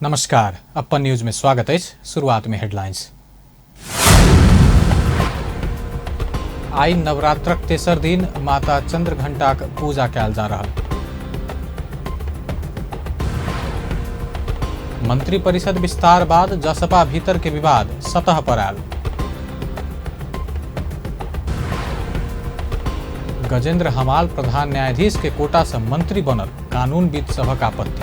नमस्कार, अपन न्यूज में स्वागत अछि। शुरुआत में हेडलाइंस। आइ नवरात्रक तेसर दिन माता चंद्रघंटाक पूजा कयल जा रहल। मंत्रिपरिषद विस्तार बाद जसपा भीतर के विवाद सतह पर आयल। गजेंद्र हमाल प्रधान न्यायाधीश के कोटा से मंत्री बनल, कानूनविद सभक आपत्ति।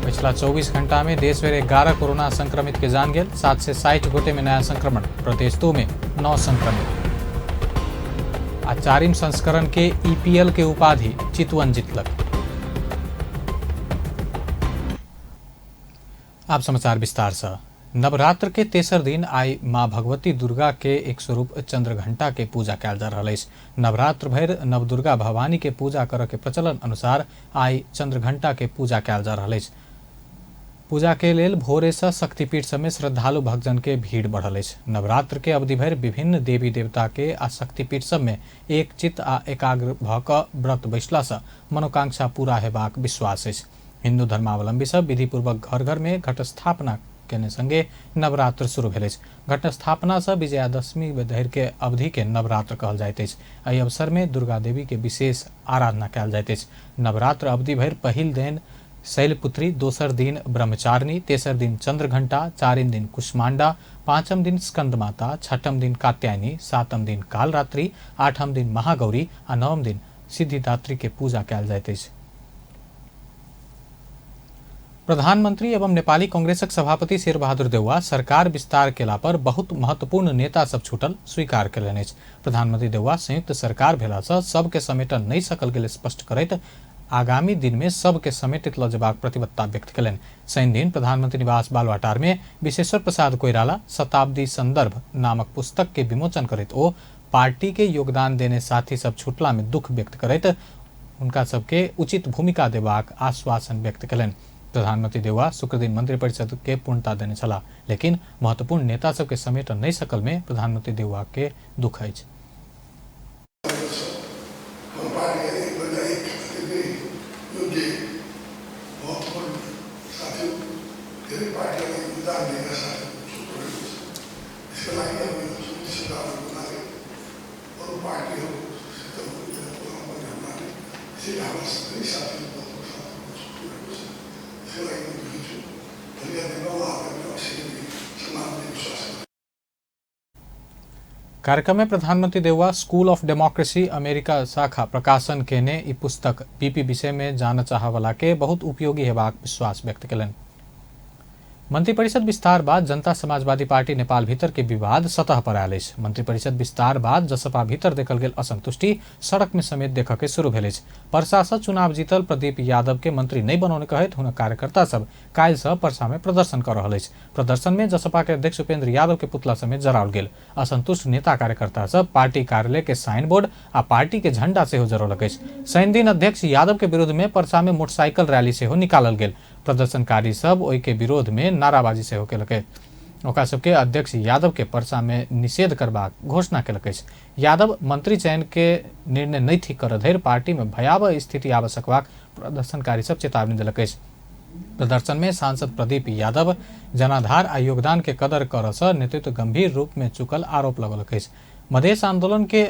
पिछला 24 घंटा में देश भर 11 कोरोना संक्रमित के जान गेल, 760 गोटे में नया संक्रमण, प्रदेश 2 में 9 संक्रमित। आ चारिम संस्करण के ईपीएल के उपाधि चितवन जीतलक। आप समाचार विस्तार से। नवरात्र के तेसर दिन आई माँ भगवती दुर्गा के एक स्वरूप चंद्रघंटा के पूजा कयल जा रहल अछि। नवरात्र भरि नवदुर्गा भवानी के पूजा करऽ के प्रचलन अनुसार आई चंद्रघंटा के पूजा कयल जा रहल अछि। पूजा के लेल भोरे से शक्तिपीठ सब में श्रद्धालु भक्तजन के भीड़ बढ़ल अछि। नवरात्र के अवधि भरि विभिन्न देवी देवता के आ शक्तिपीठ सब में एक चित्त आ एकाग्र भऽ कऽ व्रत बैसला से मनोकांक्षा पूरा हेबाक विश्वास अछि। हिंदू धर्मावलंबी सब विधिपूर्वक घर घर में घटस्थापना केने संगे नवरात्र शुरू भेल अछि। घटस्थापना से विजयादशमी धरि के अवधि के नवरात्र कहल जाइत अछि। एहि अवसर में दुर्गा देवी के विशेष आराधना कयल जाइत अछि। नवरात्र अवधि भरि पहिल दिन शैलपुत्री, दोसर दिन ब्रह्मचारिणी, तेसर दिन चंद्रघंटा, चारिम दिन कुष्मांडा, पांचम दिन स्कंदमाता, छठम दिन कात्यायनी, सातम दिन कालरात्रि, आठम दिन महागौरी आ नवम दिन सिद्धिदात्री के पूजा कयल जाइत अछि। प्रधानमंत्री एवं नेपाली कांग्रेसक सभापति शेरबहादुर देउवा सरकार विस्तार केला पर बहुत महत्वपूर्ण नेता सब छूटल स्वीकार कयलनि अछि। प्रधानमंत्री देउवा संयुक्त सरकार भेला से सबके समेटल नहि सकल गेल स्पष्ट करैत आगामी दिन में सबके समेटित लऽ जेबाक प्रतिबद्धता व्यक्त कयलनि। शनि दिन प्रधानमंत्री निवास बालुवाटार में विश्वेश्वर प्रसाद कोइराला शताब्दी संदर्भ नामक पुस्तक के विमोचन करैत ओ पार्टी के योगदान देने साथी सब छूटला में दुख व्यक्त करैत हुनका सबके उचित भूमिका देबाक आश्वासन व्यक्त कयलनि। प्रधानमंत्री देउवा शुक्रदिन मंत्रिपरिषद के पूर्णता देने छलाह, लेकिन महत्वपूर्ण नेता सबके समेट नहि सकल में प्रधानमंत्री देउवा के दुख अछि। कार्यक्रम में प्रधानमंत्री Deuba school of democracy America शाखा प्रकाशन केने ई पुस्तक बीपी विषय में जानऽ चाहवला के बहुत उपयोगी हेबाक विश्वास व्यक्त कयलनि। मंत्रिपरिषद विस्तार बाद जनता समाजवादी पार्टी नेपाल भीतर के विवाद सतह पर आयल अछि। मंत्रिपरिषद विस्तार बाद जसपा भीतर देखल गेल असंतुष्टि सड़क में समेत देखऽ के शुरू भेल अछि। परसा से चुनाव जीतल प्रदीप यादव के मंत्री नहि बनौने कहैत हुनक कार्यकर्ता सब काल्हि से परसा में प्रदर्शन कर रहल अछि। प्रदर्शन में जसपा के अध्यक्ष उपेंद्र यादव के पुतला समेत जराओल गेल। असंतुष्ट नेता कार्यकर्ता सब पार्टी कार्यालय के साइन बोर्ड आ पार्टी के झंडा सेहो जरौलक अछि। शनि दिन अध्यक्ष यादव के विरोध में परसा में मोटरसाइकिल रैली सेहो निकालल गेल। प्रदर्शनकारी सब ओहि के विरोध में नाराबाजी सेहो केलक अछि। ओकरा सबके अध्यक्ष यादव के परसा में निषेध करबाक घोषणा केलक अछि। यादव मंत्री चयन के निर्णय नहि ठीक करऽ धरि पार्टी में भयावह स्थिति आबि सकबाक प्रदर्शनकारी सब चेतावनी देलक अछि। प्रदर्शन में सांसद प्रदीप यादव जनाधार आ योगदान के कदर करऽ से नेतृत्व गंभीर रूप में चुकल आरोप लगौलक अछि। मधेश आंदोलन के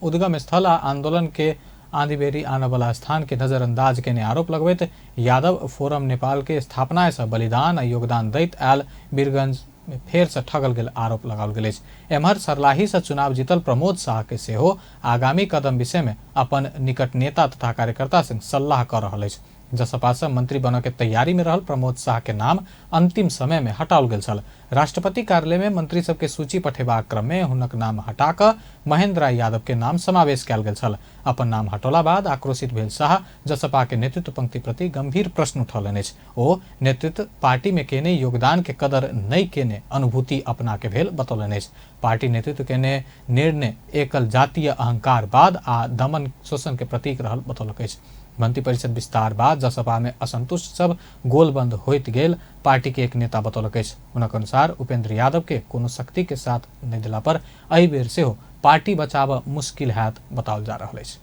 उद्गम स्थल आ आंदोलन के आंधी बेरी आने वाला स्थान के नजरअंदाज केने आरोप लगबैत यादव फोरम नेपाल के स्थापना से बलिदान आ योगदान दैत आयल वीरगंज में फेर से ठगल गेल आरोप लगाओल गेल अछि। एम्हर सरलाही से चुनाव जीतल प्रमोद शाह के सेहो आगामी कदम विषय में अपन निकट नेता तथा कार्यकर्ता संग सलाह कर रहल अछि। जसपा से मंत्री बनऽ के तैयारी में रहल प्रमोद शाह के नाम अंतिम समय में हटाओल गेल छल। राष्ट्रपति कार्यालय में मंत्री सबके सूची पठेबाक क्रम में हुनक नाम हटा कऽ महेंद्र यादव के नाम समावेश कयल गेल छल। अपन नाम हटौला बाद आक्रोशित भेल शाह जसपा के नेतृत्व पंक्ति प्रति गंभीर प्रश्न उठौलनि अछि। ओ नेतृत्व पार्टी में केने योगदान के कदर नहि केने अनुभूति अपना के भेल बतौलनि अछि। पार्टी नेतृत्व केने निर्णय एकल जातीय अहंकारवाद आ दमन शोषण के प्रतीक रहल बतौलक अछि। मंत्रिपरिषद विस्तार बाद जसपा में असंतुष्ट सब गोलबंद होइत गेल पार्टी के एक नेता बतौलक अछि। हुनक अनुसार उपेंद्र यादव के कोनो शक्ति के साथ नहि देला पर एहि बेर सेहो पार्टी बचाबऽ मुश्किल हैत बताओल जा रहल अछि।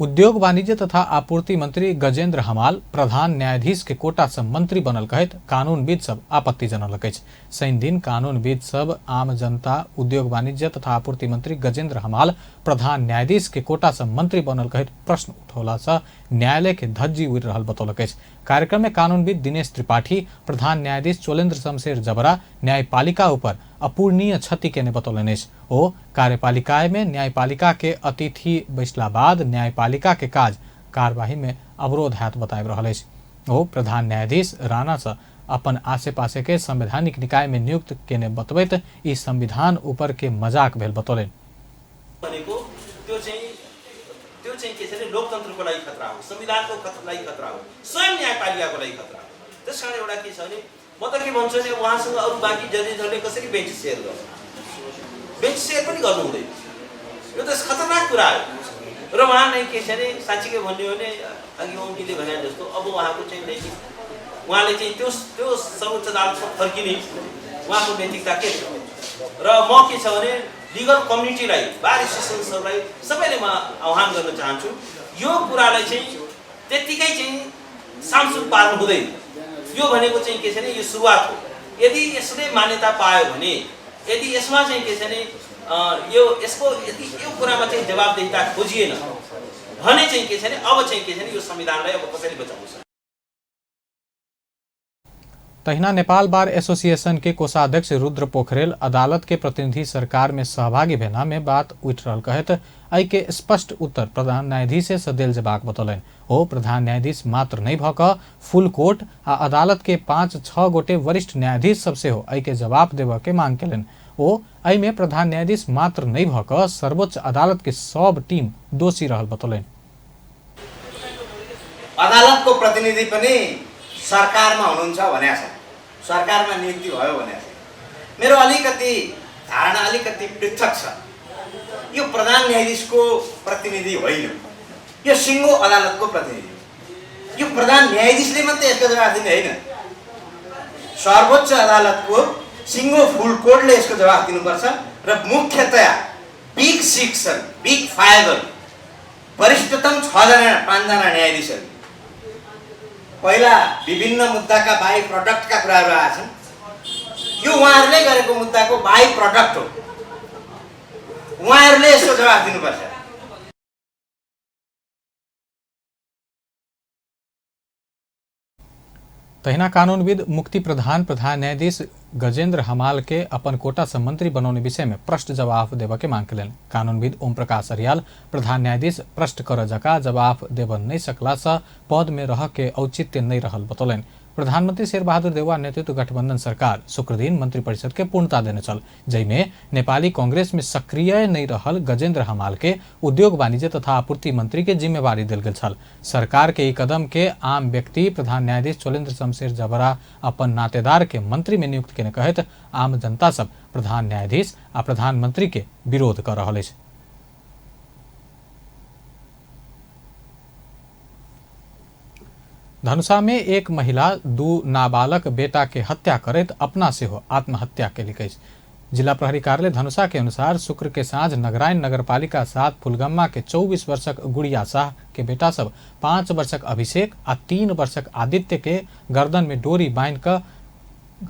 उद्योग वाणिज्य तथा आपूर्ति मंत्री गजेंद्र हमाल प्रधान न्यायाधीश के कोटा से मंत्री बनल कहैत कानूनविद सब आपत्ति जनौलक अछि। शनि दिन कानूनविद सब आम जनता उद्योग वाणिज्य तथा आपूर्ति मंत्री गजेंद्र हमाल प्रधान न्यायाधीश के कोटा से मंत्री बनल कहैत प्रश्न उठौला से न्यायालय के धज्जी उड़ि रहल बतौलक अछि। कार्यक्रम में कानूनविद दिनेश त्रिपाठी प्रधान न्यायाधीश चोलेन्द्र शमशेर जबरा न्यायपालिका ऊपर अपूर्णीय क्षति केने बतौलनि अछि। ओ कार्यपालिका में न्यायपालिका के अतिथि बैसला बाद न्यायपालिका के काज कार्यवाही में अवरोध हैत बताबि रहल अछि। ओ प्रधान न्यायाधीश राणा से अपन आसे पासे के संवैधानिक निकाय में नियुक्त केने बतबैत ई संविधान ऊपर के मजाक भेल बतौलनि। भनेको त्यो चाहिँ के छ भने लोकतन्त्रको लागि खतरा हो, संविधानको लागि खतरा हो, स्वयं न्यायपालिकाको लागि खतरा हो। त्यसकारण एउटा के छ भने म त के भन्छु भने उहाँसँग अरू बाँकी जजेसहरूले कसरी बेन्च सेयर गर्छ, बेन्च सेयर पनि गर्नु हुँदैन, यो त खतरनाक कुरा हो। र उहाँ नै के छ भने साँच्चीकै भन्ने हो भने अघि ओमजीले भने जस्तो अब उहाँको चाहिँ नैतिक, उहाँले चाहिँ त्यो त्यो सर्वोच्च अदालतमा फर्किने उहाँको नैतिकता के छ। र म के छ भने लिगल कम्युनिटीलाई, बार एसोसिएसन्सहरूलाई सबैले म आह्वान गर्न चाहन्छु, यो कुरालाई चाहिँ त्यत्तिकै चाहिँ सामसुम पार्नु हुँदैन। यो भनेको चाहिँ के छ भने यो सुरुवात हो। यदि यसले मान्यता पायो भने, यदि यसमा चाहिँ के छ भने यो यसको यदि यो कुरामा चाहिँ जवाबदेहिता खोजिएन भने चाहिँ के छ भने अब चाहिँ के छ भने यो संविधानलाई अब कसरी बचाउन सक्छ। तहिना नेपाल बार एसोसिएशन के कोषाध्यक्ष रुद्र पोखरेल अदालत के प्रतिनिधि सरकार में सहभागी भेला में बात उठि रहल कहैत एहि के स्पष्ट उत्तर प्रधान न्यायाधीश से देल जेबाक बतौलनि। ओ प्रधान न्यायाधीश मात्र नहि भऽ कऽ फुल कोर्ट आ अदालत के 5-6 गोटे वरिष्ठ न्यायाधीश सब सेहो एहि के जवाब देबऽ के मांग केलनि। ओ एहि में प्रधान न्यायाधीश मात्र नहि भऽ कऽ सर्वोच्च अदालत के सब टीम दोषी रहल बतौलनि। अदालत को प्रतिनिधि पनि सरकारमा हुनुहुन्छ भनेको छ, सरकारमा नियुक्ति भयो भनेको छ। मेरो अलिकति धारणा अलिकति पृथक छ। यो प्रधान न्यायाधीशको प्रतिनिधि होइन, यो सिङ्गो अदालतको प्रतिनिधि हो। यो प्रधान न्यायाधीशले मात्रै यसको जवाफ दिने होइन, सर्वोच्च अदालतको सिङ्गो फुल कोर्टले यसको जवाफ दिनुपर्छ। र मुख्यतया बिग सिक्सहरू, बिग फाइभहरू, वरिष्ठतम 6 5जना न्यायाधीशहरू पहिला विभिन्न मुद्दाका बाई प्रडक्टका कुराहरू आएछन्। यो उहाँहरूले गरेको मुद्दाको बाई प्रडक्ट हो, उहाँहरूले यसको जवाफ दिनुपर्छ। तहिना कानूनविद मुक्ति प्रधान प्रधान न्यायाधीश गजेंद्र हमाल के अपन कोटा से मंत्री बनौने विषय में प्रश्न जवाब देबऽ के मांग केलनि। कानूनविद ओम प्रकाश अर्याल प्रधान न्यायाधीश प्रश्न कर जका जवाब देबऽ नहि सकला से पद में रह के औचित्य नहीं रहल बतौलनि। प्रधानमंत्री शेरबहादुर देउवा नेतृत्व गठबंधन सरकार शुक्रदिन मंत्रिपरिषद के पूर्णता देने छल, जाहिमे नेपाली कांग्रेस में सक्रिय नहीं रहल गजेंद्र हमाल के उद्योग वाणिज्य तथा आपूर्ति मंत्री के जिम्मेवारी देल गेल छल। सरकार के ई कदम के आम व्यक्ति प्रधान न्यायाधीश चोलेन्द्र शमशेर जबरा अपन नातेदार के मंत्री में नियुक्त केने कहैत आम जनता सब प्रधान न्यायाधीश आ प्रधानमंत्री के विरोध कर रहल अछि। धनुषा में एक महिला 2 नाबालक बेटा के हत्या करैत अपना सेहो आत्महत्या केलक अछि। जिला प्रहरी कार्यालय धनुषा के अनुसार शुक्र के साँझ नगरायण नगरपालिका 7 फुलगम्मा के 24 वर्षक गुड़िया शाह के बेटा सब 5 वर्षक अभिषेक आ 3 वर्षक आदित्य के गर्दन में डोरी बान्हि कऽ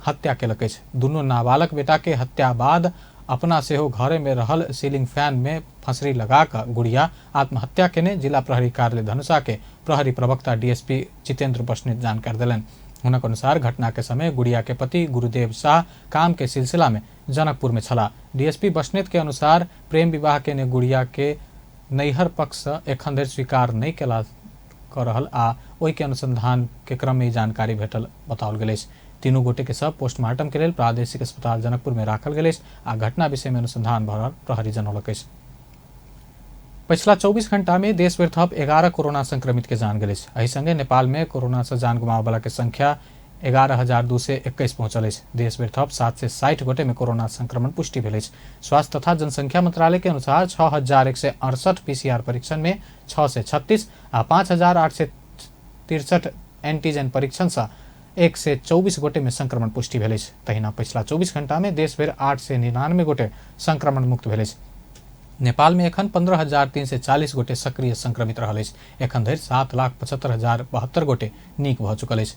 हत्या केलक अछि। दुनू नाबालक बेटा के हत्या बाद अपना सेहो घरे में रहल सीलिंग फैन में फंसरी लगा कऽ गुड़िया आत्महत्या केने जिला प्रहरी कार्यालय धनुषा के प्रहरी प्रवक्ता डीएसपी जितेंद्र बस्नेत जानकारी देलनि। हुनक अनुसार घटना के समय गुड़िया के पति गुरुदेव शाह काम के सिलसिला में जनकपुर में छला। डीएसपी बस्नेत के अनुसार प्रेम विवाह केने गुड़िया के नैहर पक्ष से एखन धरि स्वीकार नहीं केला कऽ रहल आ ओहि के अनुसंधान के क्रम में जानकारी भेटल बताओल गेल अछि। तीनू गोटे के शव पोस्टमार्टम के लेल प्रादेशिक अस्पताल जनकपुर में राखल गेल अछि आ घटना विषय में अनुसंधान भऽ रहल प्रहरी जनौलक अछि। पछिला 24 घंटा में देशभरि थप 11 कोरोना संक्रमित के जान गेल अछि। एहि संगे नेपाल में कोरोना से जान गुमाबय के संख्या 11,221 पहुंचल अछि। देशभरि थप 760 गोटे में कोरोना संक्रमण पुष्टि भेल अछि। स्वास्थ्य तथा जनसंख्या मंत्रालय के अनुसार 6,168 पीसीआर परीक्षण में 636 आ 5,863 एंटीजन परीक्षण से 124 गोटे में संक्रमण पुष्टि भेल अछि। तहिना पछिला 24 घंटा में देशभरि 899 गोटे संक्रमण मुक्त भेल अछि। नेपाल में एखन 15,340 गोटे सक्रिय संक्रमित रहल अछि। एखन धरि 7,75,072 गोटे नीक भऽ चुकल अछि।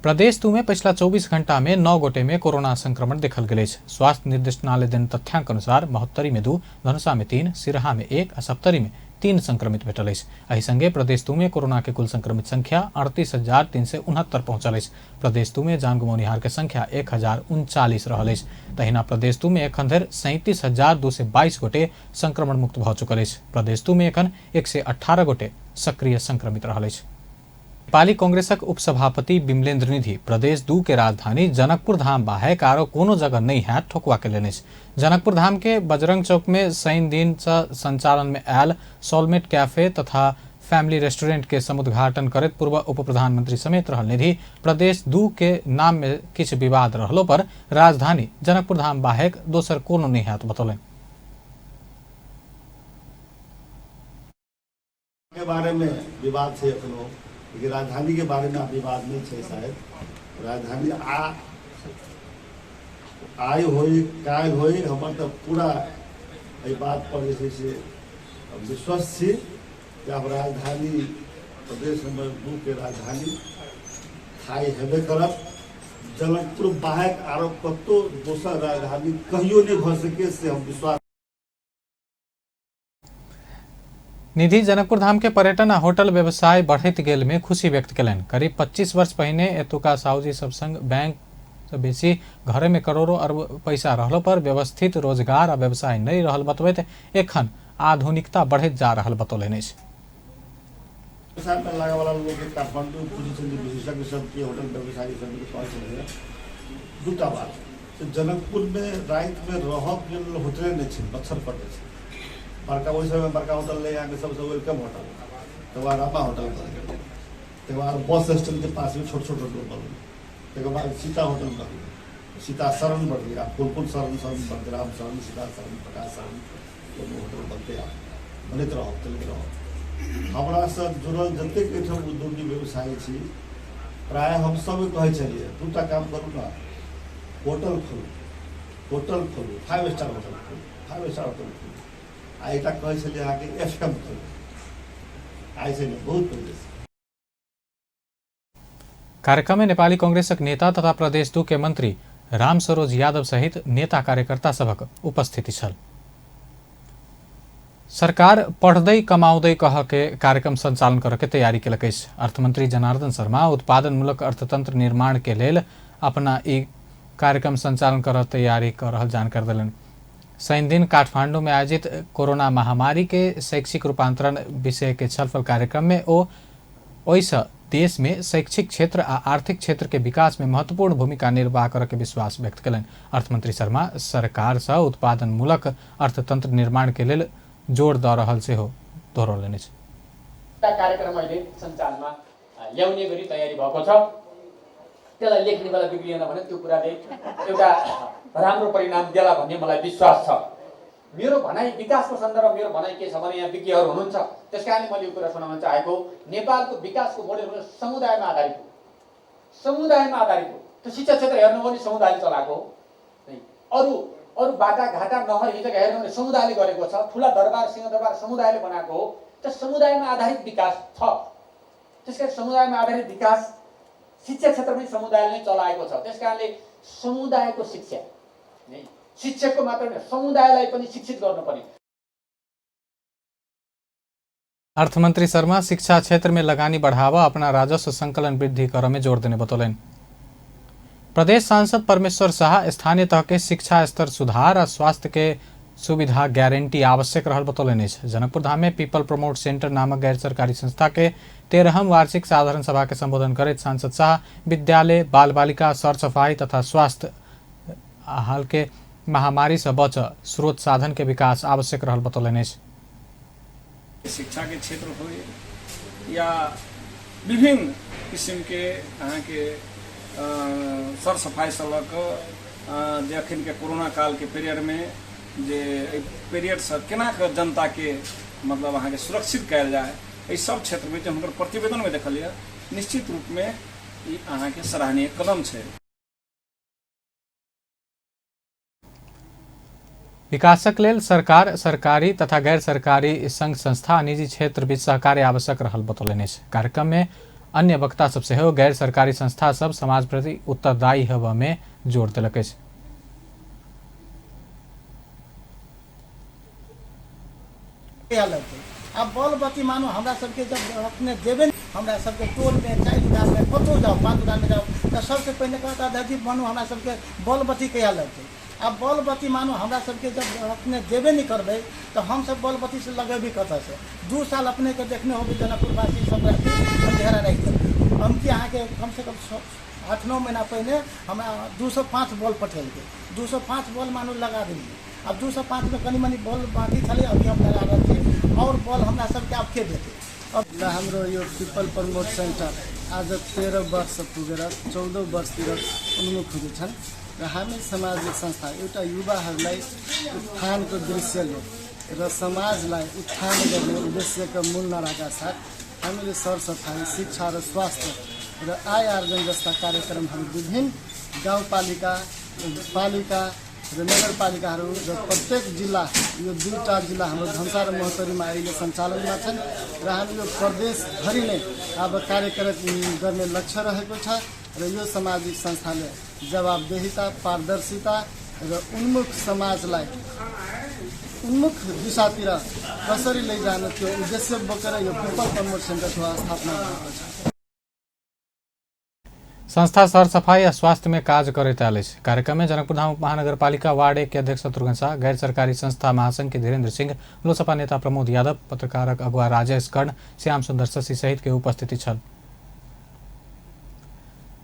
प्रदेश 2 में पछिला 24 घंटा में 9 गोटे में कोरोना संक्रमण देखल गेल अछि। स्वास्थ्य निर्देशनालय देने तथ्यांक अनुसार महोत्तरी में 2, धनुषा में 3, सिरहा में 1 आ सप्तरी में 3 संक्रमित भेटल अछि। एहि संगे प्रदेश 2 में कोरोना के कुल संक्रमित संख्या 38,369 पहुंचल अछि। प्रदेश 2 में जान गमौनिहार के संख्या 1,039 रहल अछि। तहिना प्रदेश 2 में एखन धरि 37,222 गोटे संक्रमण मुक्त भऽ चुकल अछि। प्रदेश 2 में एखन 118 गोटे सक्रिय संक्रमित रहल अछि। नेपाली कांग्रेसक उपसभापति बिमलेन्द्र निधि प्रदेश 2 के राजधानी जनकपुर धाम बाहेक आरो कोनो जगह नहीं हैत ठोकुआ के लेने अछि। जनकपुर धाम के बजरंग चौक में शनि दिन से संचालन में आयल सोलमेट कैफे तथा फैमिली रेस्टोरेंट के समुद्घाटन करैत पूर्व उप प्रधानमंत्री समेत रहल निधि प्रदेश 2 के नाम में किछु विवाद रहलो पर राजधानी जनकपुर धाम बाहेक दोसर कोनो नहीं हैत बतौलनि। के बारे में विवाद छै एखनो, लेकिन राजधानी के बारे में आब विवाद नहीं छै। शायद राजधानी आइ होई काल्हि होई, हमर तऽ पूरा एहि बात पर जे छै से विश्वस्त छी कि आब राजधानी प्रदेश नंबर 2 के राजधानी स्थायी हेबे करत। जनकपुर बाहेक आरो कतौ दोसर राजधानी कहियो नहीं भऽ सके से हम विश्वास। निधि जनकपुर धाम के पर्यटन आ होटल व्यवसाय बढ़ैत गेल में खुशी व्यक्त कयलनि। करीब 25 वर्ष पहिने एतुका साहुजी सब संग बैंक से बेसी घरे में करोड़ों अरब पैसा रहलो पर व्यवस्थित रोजगार आ व्यवसाय नहीं रहल बतबैत एखन आधुनिकता बढ़ैत जा रहल बतौलनि अछि। व्यवसाय में लागे वाला लोग के काठमांडू बुझै छथिन, विशेषज्ञ सबके होटल व्यवसायी सबके कहै छथिन दूटा बात, जनकपुर में राति में रहक लेल होटले नहीं छै, मच्छर कटै छै। बड़का ओहि समय बड़का होटल नहीं, यहाँ के सबसे welcome hotel, तकर बाद रामा होटल बन, तकर बाद बस स्टैंड के पास में छोट छोट होटल बन, तकर बाद सीता होटल बन, सीता शरण बढ़ गया, कोन कोन शरण शरण बन, राम शरण, सीता शरण, प्रकाश शरण, कोनो होटल बनते आ बनैत रहब, चलैत रहब। हमरा से जुड़ल जतेक एहिठाम उद्योगी व्यवसायी छी, प्रायः हम सब कहै छलियै दूटा काम करू ना, होटल खोलू, होटल खोलू, 5 स्टार होटल खोलू, 5 स्टार होटल खोलू, आ एकटा कहै छलियै अहाँके FM खोलू। आइ से नहि, बहुत पहिले से। कार्यक्रम में नेपाली कांग्रेसक नेता तथा प्रदेश 2 के मंत्री राम सरोज यादव सहित नेता कार्यकर्ता सभक उपस्थिति छल। सरकार पढ़दै कमाउँदै कह के कार्यक्रम संचालन करऽ के तैयारी केलक अछि। अर्थमंत्री जनार्दन शर्मा उत्पादनमूलक अर्थतंत्र निर्माण के लेल अपना ई कार्यक्रम संचालन करऽ तैयारी कर रहल जानकारी देलनि। शनि दिन काठमांडू में आयोजित कोरोना महामारी के शैक्षिक रूपांतरण विषय के छलफल कार्यक्रम में ओ ओहिसँ देश में शैक्षिक क्षेत्र आ आर्थिक क्षेत्र के विकास में महत्वपूर्ण भूमिका निर्वाह करऽ के विश्वास व्यक्त कयलनि। अर्थमंत्री शर्मा सरकार सँ उत्पादनमूलक अर्थतंत्र निर्माण के लेल जोर दऽ रहल सेहो दोहरौलनि अछि। कार्यक्रम अहिले सञ्चालनमा ल्याउने गरी तयारी भएको छ। त्यसलाई लेख्ने बेला बिग्रिएन भने त्यो कुराले एउटा राम्रो परिणाम देला भन्ने मलाई विश्वास छ। मेरो भनाइ विकासको सन्दर्भमा मेरो भनाइ के छ भने यहाँ विज्ञहरू हुनुहुन्छ, त्यस कारणले मैले यो कुरा सुनाउन चाहेको, नेपालको विकासको मोडेल समुदायमा आधारित हो, समुदायमा आधारित हो। त्यो शिक्षा क्षेत्र हेर्नु हो भने समुदायले चलाएको हो, अरू अरू बाटाघाटा नहर यो जग्गा हेर्नु भने समुदायले गरेको छ, ठुला दरबार सिंहदरबार समुदायले बनाएको हो। त्यो समुदायमा आधारित विकास छ। त्यस कारण समुदायमा आधारित विकास शिक्षा क्षेत्र पनि समुदायले नै चलाएको छ। त्यस कारणले समुदायको शिक्षा शिक्षकको मात्र होइन, समुदायलाई पनि शिक्षित गर्नुपर्ने। अर्थमंत्री शर्मा शिक्षा क्षेत्र में लगानी बढ़ावा अपना राजस्व संकलन वृद्धि कर में जोर देने बतौलनि। प्रदेश सांसद परमेश्वर शाह स्थानीय तह के शिक्षा स्तर सुधार आ स्वास्थ्य के सुविधा गारंटी आवश्यक रहल बतौलनि अछि। जनकपुर धाम में पीपल प्रमोट सेंटर नामक गैर सरकारी संस्था के 13वां वार्षिक साधारण सभा के संबोधन करैत सांसद शाह विद्यालय, बाल बालिका, सरसफाई तथा स्वास्थ्य हाल के महामारी से बच स्रोत साधन के विकास आवश्यक रहल बतौलनि अछि। शिक्षा के क्षेत्र हो या विभिन्न किसिम के अहाँके सरसफाई से लऽ कऽ जे अखन के कोरोना काल के पीरियड में जे एहि पीरियड से केना कऽ जनता के मतलब अहाँके सुरक्षित कयल जाय, एहि सब क्षेत्र में जे हुनकर प्रतिवेदन में देखल यऽ, निश्चित रूप में ई अहाँके सराहनीय कदम छै। विकासक लेल सरकार, सरकारी तथा गैर सरकारी संघ संस्था आ निजी क्षेत्र बीच सहकार्य आवश्यक रहल बतौलनि अछि। कार्यक्रम में अन्य वक्ता सब सेहो गैर सरकारी संस्था सब समाज प्रति उत्तरदायी हेबऽ में जोर देलक अछि। आब बल बत्ती मानू हमरा सबके जब अपने देबे, हमरा सबके टोलमे चाय दुकानमे कतहु जाउ, पान दुकानमे जाउ तऽ सबसँ पहिने कहत दादाजी मानू हमरा सबके बल बत्ती कहिया लगतै। आब बल बत्ती मानू हमरा सबके जब अपने देबे नहि करबै तऽ हमसब बल बत्ती से लगेबै कतऽसँ। 2 साल अपनेके देखने होबै जनकपुरवासी सब अंधेरा राखि देलकै। हम कि अहाँके कमसँ कम 8-9 महीना पहिने हमरा 205 बॉल पठेलकै, 205 बॉल मानू लगा देलियै। आब 205 में कनि मनि बॉल बाँकी छलै, अभी हम लगा रहल छी और बॉल हमरा सबके आब के देतै। र हाम्रो यो पिपल प्रमोट सेन्टर आज 13 वर्ष पुगेर 14 वर्षतिर उन्मुख हुँदैछन् र हामी सामाजिक संस्था एउटा युवाहरूलाई उत्थानको दृश्यले र समाजलाई उत्थान गर्ने उद्देश्यका मूल नाराका साथ हामीले सरसफाइ, शिक्षा र स्वास्थ्य र आय आर्जन जस्ता कार्यक्रमहरू विभिन्न गाउँपालिका, पालिका र नगरपालिकाहरू र प्रत्येक जिल्ला, यो दुईटा जिल्ला हाम्रो धनुषा र महोत्तरीमा अहिले सञ्चालनमा छन् र हामी यो प्रदेशभरि नै अब कार्यक्रम गर्ने लक्ष्य रहेको छ र यो सामाजिक संस्थाले जवाबदेहिता, पारदर्शिता र उन्मुख समाजलाई उन्मुख दिशातिर कसरी लैजानु त्यो उद्देश्य बोकेर यो पिपल प्रमोट सेन्टरको स्थापना भएको छ। संस्था सरसफाई आ स्वास्थ्य में काज करैत आयल अछि। कार्यक्रम में जनकपुरधाम महानगरपालिका वार्ड 1 के अध्यक्ष शत्रुघ्न शाह, गैर सरकारी संस्था महासंघ के धीरेन्द्र सिंह, लोसपा नेता प्रमोद यादव, पत्रकारक अगुवा राजेश कर्ण, श्याम सुंदर शशि सहित के उपस्थिति छल।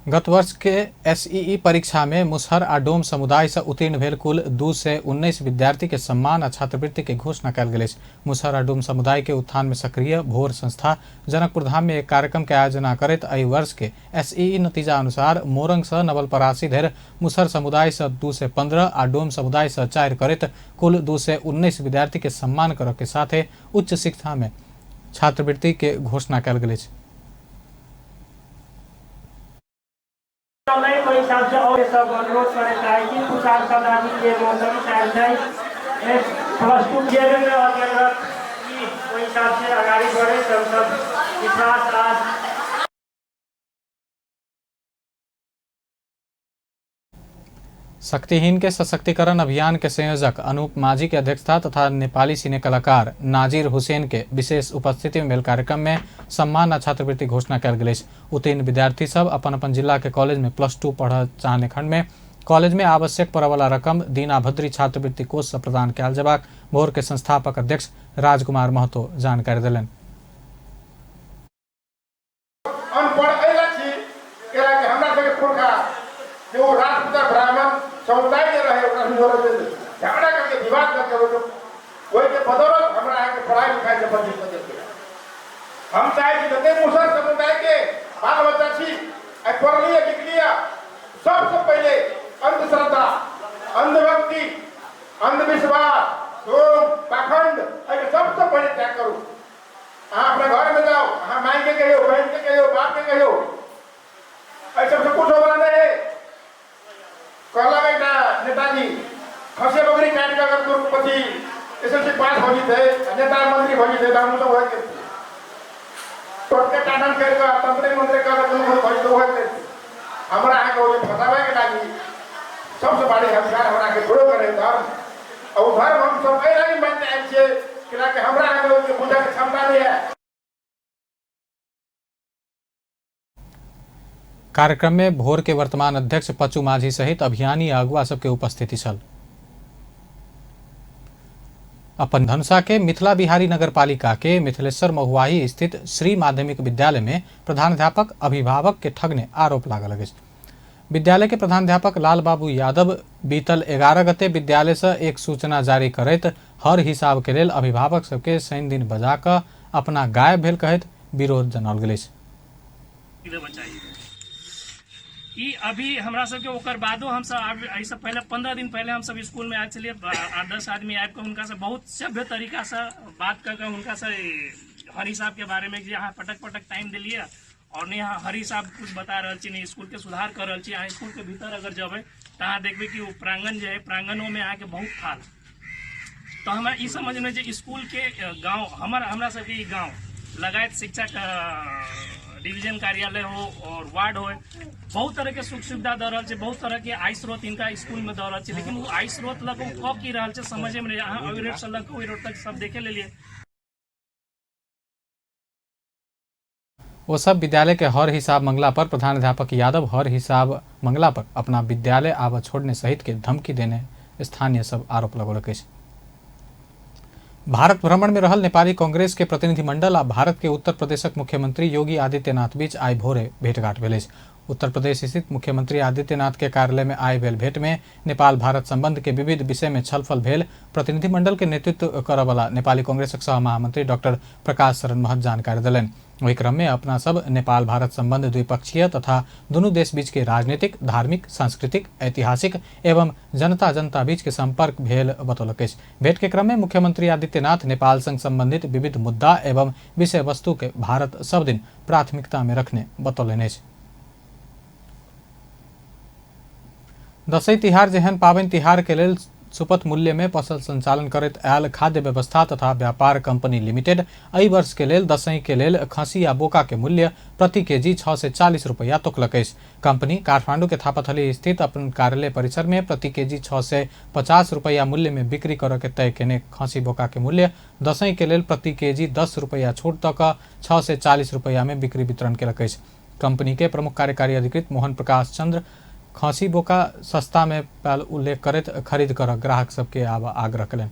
गत वर्ष के एसईई परीक्षा में मुसहर आ डोम समुदाय से उत्तीर्ण भेल कुल 219 विद्यार्थी के सम्मान आ छात्रवृत्ति के घोषणा कयल गेल अछि। मुसहर आ डोम समुदाय के उत्थान में सक्रिय भोर संस्था जनकपुरधाम में एक कार्यक्रम के आयोजना करैत एहि वर्ष के एसईई नतीजा अनुसार मोरंग से नवलपरासी धरि मुसहर समुदाय से 215 आ डोम समुदाय से 4 करैत कुल 219 विद्यार्थी के सम्मान करऽ के साथे उच्च शिक्षा में छात्रवृत्ति के घोषणा कयल गेल अछि। हिसाब से और सब अनुरोध करे चाहे छी कुछ सब आदमी के मौसम चाहे छै प्लस 2 के में अध्ययनरत की ओहि हिसाब से अगाडि बढ़े सब सब विश्वास आज। शक्तिहीन के सशक्तिकरण अभियान के संयोजक अनूप माझी के अध्यक्षता तथा नेपाली सिने कलाकार नाजिर हुसैन के विशेष उपस्थिति में भेल कार्यक्रम में सम्मान आ छात्रवृत्ति घोषणा कयल गेल अछि। उत्तीर्ण विद्यार्थी सब अपन अपन जिला के कॉलेज में +2 पढ़ चाहने खंड में कॉलेज में आवश्यक पड़यवला रकम दीनाभद्री छात्रवृत्ति कोष से प्रदान कयल जेबाक भोर के संस्थापक अध्यक्ष राजकुमार महतो जानकारी देलनि। समुदाय के रहे झगड़ा करके विवाद करके वही के बदौलत हमरा के पढ़ाई लिखाई से वंचित कर देते। हम चाहे छी जते मुसहर समुदाय के बाल बच्चा छी पढ़ लिया लिख लिया, सबसे पहले अंधश्रद्धा, अंधभक्ति, अंधविश्वास, सोम पाखंड सबसे पहले त्याग करू। अहाँ अपने घर में जाओ, अहाँ माई के कहियो, बहन के कहियो, बाप के कहियो, एहि सबसे कुछ होबला नहीं है। कहलक एकटा नेताजी खसे बकरी काटि कऽ अगर करोड़पति एसएलसी पास भऽ जेतै, नेता मंत्री भऽ जेतै, तऽ हमसभ ओहे करतै। टोटके टाटन करि कऽ तंत्रे मंत्रे कऽ कऽ कोनो भऽ जेतै ओहे करतै। हमरा अहाँके ओहि फँसाबैके लागि सबसँ बड़ी हथियार हमरा अहाँके प्रयोग करै धर्म, आ ओ धर्म हमसभ एहि लागि मानि आयल छियै कियाकि हमरा अहाँके ओहिके बुझैके क्षमता नहि है। कार्यक्रम में भोर के वर्तमान अध्यक्ष पचू माझी सहित अभियानी अगुआ सबके उपस्थिति छल। अपन धनुषा के मिथिला बिहारी नगरपालिका के मिथिलेश्वर महुआही स्थित श्री माध्यमिक विद्यालय में प्रधानाध्यापक अभिभावक के ठगने आरोप लागल अछि। विद्यालय के प्रधानाध्यापक लाल बाबू यादव बीतल 11 गते विद्यालय से एक सूचना जारी करैत हर हिसाब के लेल अभिभावक सबके शनि दिन बजा कऽ अपना गायब भेल कहैत विरोध जनाओल गेल अछि। ई अभी हमरा सबके ओकर बादो हमसब एहिसँ पहिले 15 दिन पहिले हमसब स्कूल में आयल छलियै, 8-10 आदमी आबि कऽ हुनकासँ बहुत सभ्य तरीकासँ बात कऽ कऽ हुनकासँ हर हिसाब के बारे में जे अहाँ पटक पटक टाइम देलियै और नहीं अहाँ हर हिसाब कुछ बता रहल छी, नहीं स्कूल के सुधार कर रहल छी। अहाँ स्कूल के भीतर अगर जेबै तऽ अहाँ देखबै कि ओ प्रांगण जे है, प्रांगणों में अहाँके बहुत थाल, तऽ हमरा ई समझमे जे स्कूलके गाँव हमर हमरा सबके ई गाँव लगायत शिक्षा डिवीजन कार्यालय हो और वार्ड हो, बहुत तरह के सुख सुविधा दऽ रहल छै, बहुत तरह के आय स्रोत हिनका स्कूल में दऽ रहल छै, लेकिन ओ आय स्रोत लग ओ कऽ की रहल छै समझे में नहीं। अहाँ ओहि रोड से लग ओहि रोड तक सब देखे लेलिए। वो सब विद्यालय के हर हिसाब मंगला पर प्रधानाध्यापक यादव हर हिसाब मंगला पर अपना विद्यालय आब छोड़ने सहित के धमकी देने स्थानीय सब आरोप लगौलक अछि। भारत भ्रमण में रहल नेपाली कांग्रेस के प्रतिनिधिमंडल आ भारत के उत्तर प्रदेशक मुख्यमंत्री योगी आदित्यनाथ बीच आइ भोरे भेंटघाट भेल अछि। उत्तर प्रदेश स्थित मुख्यमंत्री आदित्यनाथ के कार्यालय में आइ भेल भेंट में नेपाल भारत संबंध के विविध विषय में छलफल भेल प्रतिनिधिमंडल के नेतृत्व करऽवला नेपाली कांग्रेसक सह महामंत्री डॉक्टर प्रकाश शरण महत जानकारी देलनि। ओहि क्रम में अपना सब नेपाल भारत संबंध द्विपक्षीय तथा दुनू देश बीच के राजनीतिक, धार्मिक, सांस्कृतिक, ऐतिहासिक एवं जनता जनता बीच के संपर्क भेल बतौलक अछि। भेंट के क्रम में मुख्यमंत्री आदित्यनाथ नेपाल संग संबंधित विविध मुद्दा एवं विषय वस्तु के भारत सब दिन प्राथमिकता में रखने बतौलनि अछि। दसैँ तिहार जेहन पाबनि तिहार के लेल सुपथ मूल्य में पसल संचालन करैत आयल खाद्य व्यवस्था तथा व्यापार कंपनी लिमिटेड एहि वर्ष के लेल दसैँ के लेल खसी आ बोका के मूल्य प्रति केजी 640 रुपया तोकलक अछि। कंपनी काठमांडू के थापाथली स्थित अपन कार्यालय परिसर में प्रति केजी 650 रुपया मूल्य में बिक्री करऽ के तय केने खसी बोका के मूल्य दसैँ के लेल प्रति केजी 10 रुपया छूट दऽ कऽ 640 रुपया में बिक्री वितरण केलक अछि। कंपनी के प्रमुख कार्यकारी अधिकृत मोहन प्रकाश चंद्र खसी बोका सस्ता में पायल उल्लेख करैत खरीद कर ग्राहक सबके आब आग्रह कयलनि।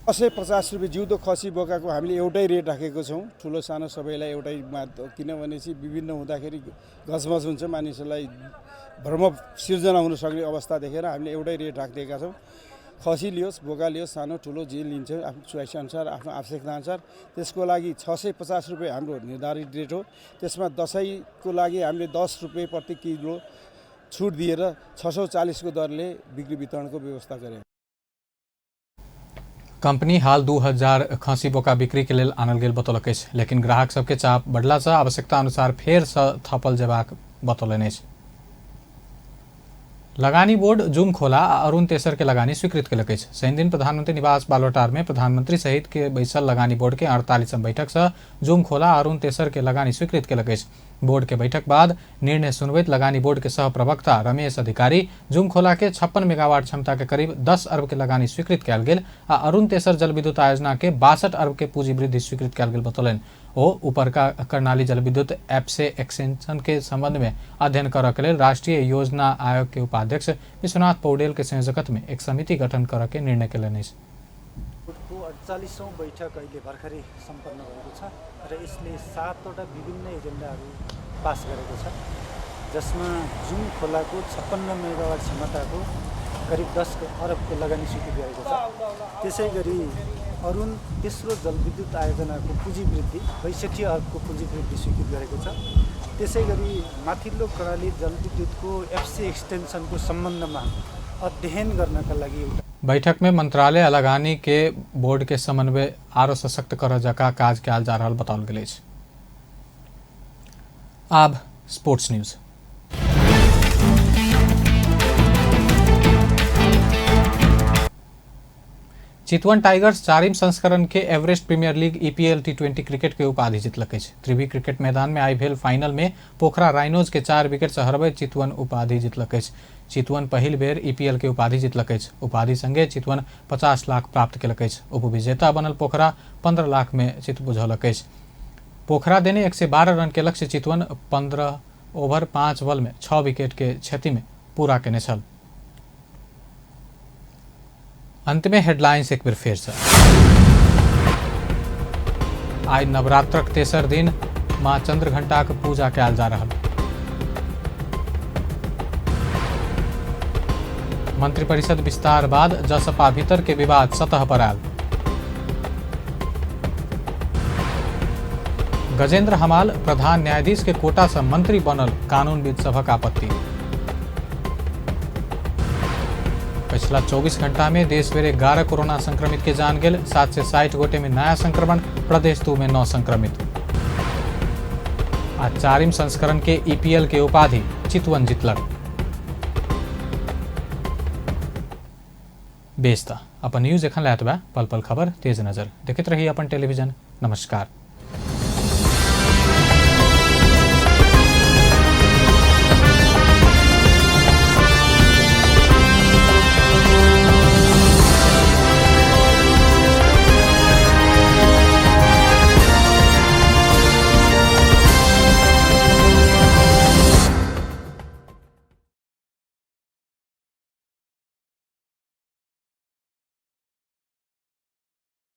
650 रुपियाँ जिउँदो खसी बोकाको हामीले एउटै रेट राखेको छौँ, ठुलो सानो सबैलाई एउटैमा, किनभने चाहिँ विभिन्न हुँदाखेरि घचमच हुन्छ, मानिसहरूलाई भ्रम सिर्जना हुन सक्ने अवस्था देखेर हामीले एउटै रेट राखिदिएका छौँ। खसी लियोस् बोका लियोस् सानो ठुलो जे लिन्छ आफ्नो चोइस अनुसार आफ्नो आवश्यकता अनुसार, त्यसको लागि 650 रुपियाँ हाम्रो निर्धारित रेट हो। त्यसमा दसैँको लागि हामीले 10 रुपियाँ प्रति किलो छुट दिएर 640 को दरले बिक्री वितरणको व्यवस्था गरे। कंपनी हाल 2000 खसी बोका बिक्री के लेल आनल गेल बतौलक अछि, लेकिन ग्राहक सबके चाप बढ़ला से आवश्यकता अनुसार फेर से थपल जेबाक बतौलनि अछि। लगानी बोर्ड जुम खोला आ अरुण तेसर के लगानी स्वीकृत केलक अछि। शनिदिन प्रधानमंत्री निवास बालोटार में प्रधानमंत्री सहित के बैसल लगानी बोर्ड के 48 बैठक से जुम खोला आ अरुण तेसर के लगानी स्वीकृत केलक अछि। बोर्ड के बैठक बाद निर्णय सुनबैत लगानी बोर्ड के सह प्रवक्ता रमेश अधिकारी जुम खोला के 56 मेगावाट क्षमता के करीब 10 अरब के लगानी स्वीकृत कयल गेल आ अरुण तेसर जलविद्युत आयोजना के 62 अरब के पूंजी वृद्धि स्वीकृत कयल गेल बतौलनि। ओ उपरका कर्णाली जलविद्युत एपसे एक्सटेंशन के संबंध में अध्ययन करऽ के लेल राष्ट्रीय योजना आयोग के उपाध्यक्ष विश्वनाथ पौडेल के संयोजकत्व में एक समिति गठन करऽ के निर्णय केलनि अछि। बोर्डको 48औं बैठक अहिले भर्खरै सम्पन्न भएको छ र यसले 7वटा विभिन्न एजेन्डाहरू पास गरेको छ, जसमा जुम खोलाको 56 मेगावाट क्षमताको करिब 10 अरबको लगानी स्वीकृत गरेको छ। त्यसै गरी अरुण तेस्रो जलविद्युत आयोजनाको पुँजी वृद्धि 62 अरबको पुँजी वृद्धि स्वीकृत गरेको छ। त्यसै गरी माथिल्लो कर्णाली जलविद्युतको एफसी एक्सटेन्सनको सम्बन्धमा अध्ययन गर्नका लागि एउटा बैठक में मंत्रालय लगानी के बोर्ड के समन्वय आरो सशक्त करऽ जका काज कयल जा रहल बताओल गेल अछि। आब स्पोर्ट्स न्यूज। चितवन टाइगर्स चारिम संस्करण के Everest premier league EPL T20 cricket के उपाधि जीतलक अछि। त्रिवी क्रिकेट मैदान में आई भेल फाइनल में पोखरा राइनोज के 4 विकेट से हरबैत चितवन उपाधि जीतलक अछि। चितवन पहिल बेर ईपीएल के उपाधि जीतलक अछि। उपाधि संगे चितवन 50 लाख प्राप्त केलक अछि। उपविजेता बनल पोखरा 15 लाख में चित बुझौलक अछि। पोखरा देने 112 रन के लक्ष्य चितवन 15 ओवर 5 बॉल में 6 विकेट के क्षति में पूरा केने छल। अंत में हेडलाइंस एक बेर फेर से। आइ नवरात्रक तेसर दिन मां चंद्रघंटाक पूजा कयल जा रहल। मंत्रिपरिषद विस्तार बाद जसपा भीतर के विवाद सतह पर आयल। गजेंद्र हमाल प्रधान न्यायाधीश के कोटा से मंत्री बनल कानूनविद सभक आपत्ति। पिछला 24 घंटा में देश भर 11 कोरोना संक्रमित के जान गेल, 760 गोटे में नया संक्रमण, प्रदेश 2 में 9 संक्रमित। आ चारिम संस्करण के ईपीएल के उपाधि चितवन जीतलक। बेस्ता अपन न्यूज एखन लए एतबा। पल पल खबर, तेज नजर। देखैत रही अपन टेलीविजन। नमस्कार।